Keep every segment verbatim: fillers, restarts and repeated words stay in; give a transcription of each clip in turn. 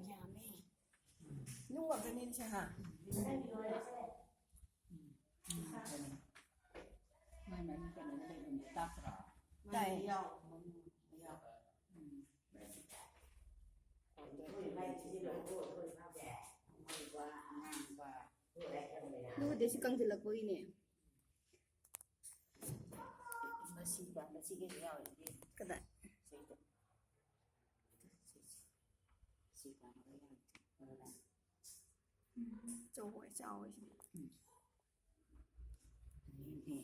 ꯌꯥꯝꯃꯦ꯫ ꯅꯨꯡ ꯉꯥꯛꯇꯅꯦ ꯁꯦ, ꯍꯥ? ꯃꯥꯏ ꯃꯥꯏ ꯀꯩꯅꯣꯗ ꯂꯩꯕꯅꯦ, ꯇꯥꯛꯇ꯭ꯔꯣ? ꯇꯥꯏ꯫ ꯌꯥꯎ, ꯌꯥꯎ꯫ ꯎꯝ꯫ ꯑꯉꯥꯡꯕ꯫ ꯑꯗꯨꯕꯨꯗꯤ ꯁꯤ ꯀꯪꯁꯤꯜꯂꯛꯄꯒꯤꯅꯦ꯫ ꯃꯁꯤꯒ, ꯃꯁꯤꯒꯁꯨ ꯌꯥꯎꯔꯤꯁꯤꯗꯤ꯫ ꯀꯗꯥꯏ? ꯁꯤꯗ꯫ ꯁꯤ, ꯁꯤ ꯄꯥꯟꯕ ꯌꯥꯝ ꯊꯨꯝꯕꯅ꯫ ꯎꯝ, ꯆꯥꯎꯋꯦ, ꯆꯥꯎꯋꯦ ꯁꯤꯗꯤ꯫ ꯎꯝ꯫ ꯑꯗꯒꯤꯗꯤ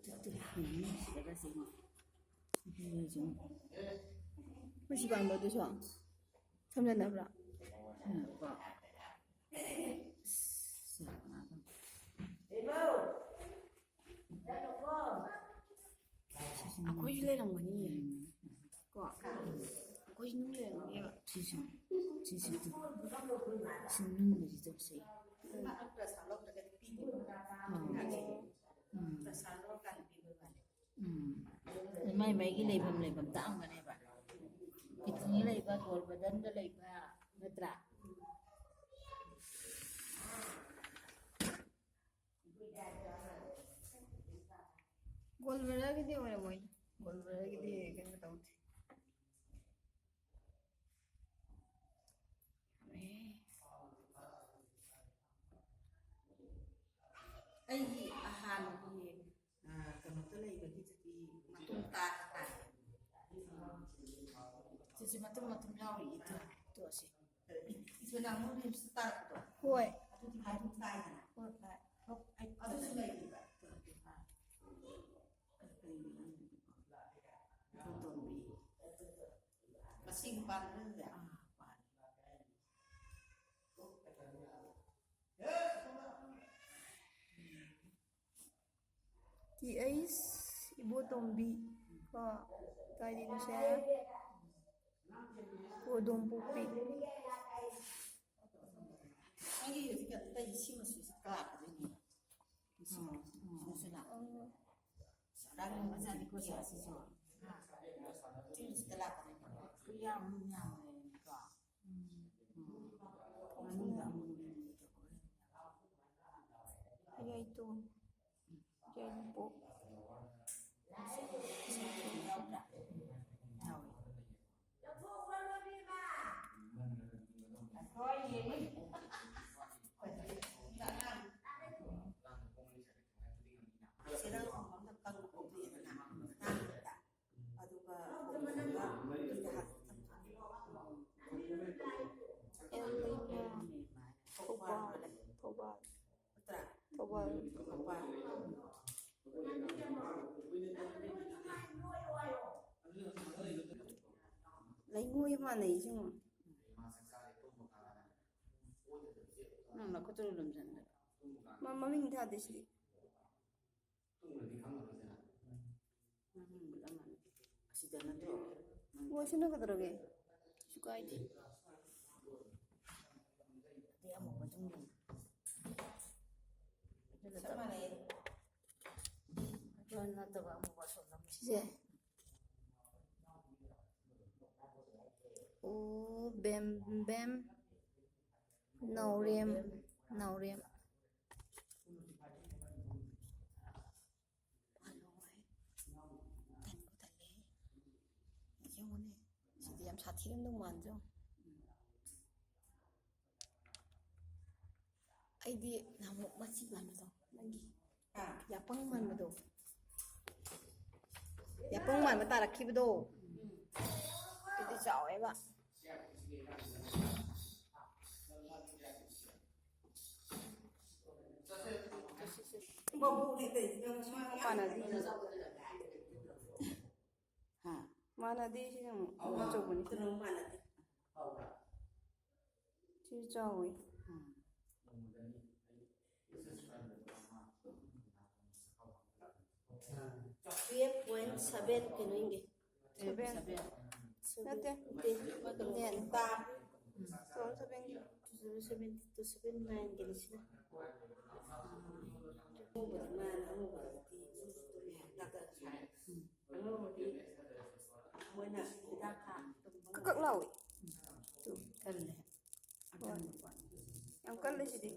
ꯇꯨ, ꯇꯨ, ꯌꯦꯡꯉꯨꯅꯦ ꯁꯤꯗꯒ ꯁꯤ꯫ ꯁꯤꯗꯒꯁꯨ꯫ ꯃꯁꯤ ꯄꯥꯟꯕꯗꯨꯁꯨ ꯁꯝꯖꯟꯅꯕ꯭ꯔꯥ? ꯎꯝ, ꯀꯣ꯫ ꯁꯤ ꯉꯥꯛꯇꯪ꯫ ꯑꯩꯈꯣꯏꯁꯨ ꯂꯩꯔꯝꯒꯅꯤꯌꯦ꯫ ꯀꯣ? ꯑꯩꯈꯣꯏꯁꯨ ꯅꯨꯡ ꯂꯩꯔꯝꯒꯅꯤꯕ꯫ ꯁꯤꯁꯨ, ꯁꯤꯁꯨ ꯇꯨ꯫ ꯁꯤ ꯅꯨꯡꯒꯤꯁꯤ ꯇꯧꯁꯦ꯫ ꯎꯝ꯫ ꯎꯝ꯫ ꯃꯥꯏ ꯃꯥꯏꯒꯤ ꯂꯩꯐꯝ ꯂꯩꯐꯝ ꯇꯥꯛꯑꯝꯒꯅꯦꯕ꯫ ꯀꯤꯠꯅꯤ ꯂꯩꯕ, ꯒꯣꯜ ꯕ꯭ꯂꯦꯗꯔꯗ ꯂꯩꯕ, ꯅꯠꯇ꯭ꯔꯥ? ꯒꯣꯜ ꯕ꯭ꯂꯦꯗꯔꯒꯤꯗꯤ ꯑꯣꯏꯔꯝꯃꯣꯏ꯫ ꯒꯣꯜ ꯕ꯭ꯂꯦꯗꯔꯒꯤꯗꯤ ꯀꯩꯅꯣ ꯇꯧꯗꯦ꯫ ꯑꯩꯒꯤ ꯑꯍꯥꯟꯕꯒꯤ, ꯑ, ꯀꯩꯅꯣꯗ ꯂꯩꯕꯒꯤꯗꯨꯗꯤ ꯃꯇꯨꯡ ꯇꯥꯔ ꯇꯥꯏ꯫ ꯁꯤꯁꯦ ꯃꯇꯨꯝ ꯃꯇꯨꯝ ꯌꯥꯎꯔꯤ, ꯏꯇꯨ꯫ ꯇꯣꯛꯑꯁꯤ꯫ ꯏꯆꯦ ꯅꯪ ꯑꯃꯨꯛ ꯔꯤꯝꯁꯇ ꯇꯥꯔꯛꯄꯗꯣ? ꯍꯣꯏ꯫ ꯑꯗꯨꯗꯤ ꯃꯇꯨꯡ ꯇꯥꯏꯗꯅ? ꯍꯣꯏ, ꯇꯥꯏ꯫ ꯑꯗꯨꯁꯨ ꯂꯩꯔꯤꯕ? ꯏꯕꯣꯇꯣꯝꯕꯤ꯫ ꯃꯁꯤꯡ ꯄꯥꯟꯕꯗꯨꯗ? ꯑꯥ, ꯄꯥꯜꯂꯤ꯫ ꯇꯤ ꯑꯩꯁ ꯏꯕꯣꯇꯣꯝꯕꯤ ꯀꯣ, ꯀꯥꯏꯗꯩꯅꯣꯁꯦ? ꯀꯣꯗꯣꯝꯄꯣꯛꯄꯤ꯫ ꯑꯩꯒꯤ ꯍꯧꯖꯤꯛ ꯑꯇꯩ ꯁꯤ ꯃꯆꯨꯁꯤ ꯀꯥꯞꯀꯗꯣꯏꯅꯦ꯫ ꯁꯤ, ꯁꯤꯗꯁꯨ ꯂꯥꯛꯑꯣ꯫ ꯔꯥꯅꯤ ꯃꯆꯥꯅꯤꯀꯣ ꯁꯤ ꯑꯁꯤꯁꯨ꯫ ꯁꯤ ꯃꯆꯨꯗ ꯂꯥꯛꯀꯗꯣꯏꯅꯦ꯫ ꯌꯥꯝ ꯌꯥꯝꯃꯦꯀꯣ꯫ ꯎꯝ꯫ ꯃꯅꯨꯡꯗ ꯑꯃꯨꯛ ꯌꯥꯏꯇꯣꯟ꯫ ꯌꯥꯏꯄꯣꯛ꯫ ꯌꯥꯎꯋꯦ꯫ ꯑꯗꯨꯒ ꯑꯦꯜ ꯂꯩꯃ, ꯊꯧꯕꯥꯜ, ꯊꯧꯕꯥꯜ꯫ ꯊꯧꯕꯥꯜ꯫ ꯂꯩꯉꯣꯏ ꯃꯥꯟꯅꯩꯁꯤꯡ꯫ ꯅꯪ ꯅꯈꯨꯠꯇꯨ ꯂꯨꯝꯖꯟꯒꯅꯨ꯫ ꯃ-, ꯃꯃꯤꯡ ꯊꯥꯗꯦ ꯁꯤꯗꯤ꯫ ꯃꯃꯤꯡ ꯃꯨꯠꯂꯝꯃꯅꯤ꯫ ꯑꯁꯤꯗ ꯅꯠꯇ꯭ꯔꯣ? ꯂꯣꯏꯁꯤꯅ ꯀꯩꯗꯧꯔꯒꯦ? ꯀꯩꯁꯨ ꯀꯥꯏꯗꯦ꯫ ꯑꯗꯩ ꯑꯃꯨꯛ ꯃꯇꯨꯡ ꯌꯦꯡꯉꯨ꯫ ꯆꯞ ꯃꯥꯟꯅꯩꯌꯦ꯫ ꯑꯗꯨ ꯅꯠꯇꯕ ꯑꯃꯨꯛ ꯑꯁꯣꯝꯗ ꯑꯃꯨꯛ꯫ ꯁꯤꯁꯦ꯫ ꯑꯣ, ꯕꯦꯝ, ꯕꯦꯝ꯫ ꯅꯥꯎꯔꯦꯝ, ꯅꯥꯎꯔꯦꯝ꯫ ꯇꯟꯕꯨ ꯇꯜꯂꯦ꯫ ꯌꯦꯡꯉꯨꯅꯦ꯫ ꯁꯤꯗꯤ ꯌꯥꯝ ꯁꯥꯊꯤꯔꯝꯗꯧ ꯃꯥꯟꯗ꯭ꯔꯣ? ꯑꯩꯗꯤ ꯅꯍꯥꯟꯃꯨꯛ ꯃꯆꯤ ꯃꯥꯟꯕꯗꯣ, ꯅꯪꯒꯤ ꯍꯥ? ꯌꯥꯄꯪ ꯃꯥꯟꯕꯗꯣ, ꯌꯥꯄꯪ ꯃꯥꯟꯕ ꯇꯥꯔꯛꯈꯤꯕꯗꯣ, ꯑꯗꯨꯗꯤ ꯆꯥꯎꯋꯦꯕ꯫ ꯃꯥꯟꯅꯗꯦ꯫ ꯍꯥ? ꯃꯥꯟꯅꯗꯦ, ꯁꯤꯅ ꯑꯃꯨꯛ ꯑꯆꯧꯕꯅꯤ꯫ ꯁꯤ ꯆꯥꯎꯋꯤ꯫ ꯎꯝ꯫ Twelve point seven ꯀꯩꯅꯣ ꯌꯦꯡꯒꯦ꯫ Seven. Seven. ꯅꯠꯇꯦ꯫ ꯅꯠꯇꯦ꯫ ꯅꯦꯠ꯫ ꯇꯥ꯫ Seven, seven꯫ Seventy two seventy ꯅꯥꯏꯟꯒꯤꯅꯤ ꯁꯤꯅ꯫ ꯑꯉꯧꯕꯗꯤ ꯃꯥꯅ ꯑꯉꯧꯕꯗꯤ ꯑꯉꯧꯕꯗꯤ ꯃꯣꯏꯅ ꯍꯤꯗꯥꯛ ꯊꯥ ꯀꯛ ꯀꯛ ꯂꯥꯎꯏ꯫ ꯇꯨ ꯀꯜꯂꯦ꯫ ꯍꯣꯏ꯫ ꯌꯥꯝ ꯀꯜꯂꯦ ꯁꯤꯗꯤ꯫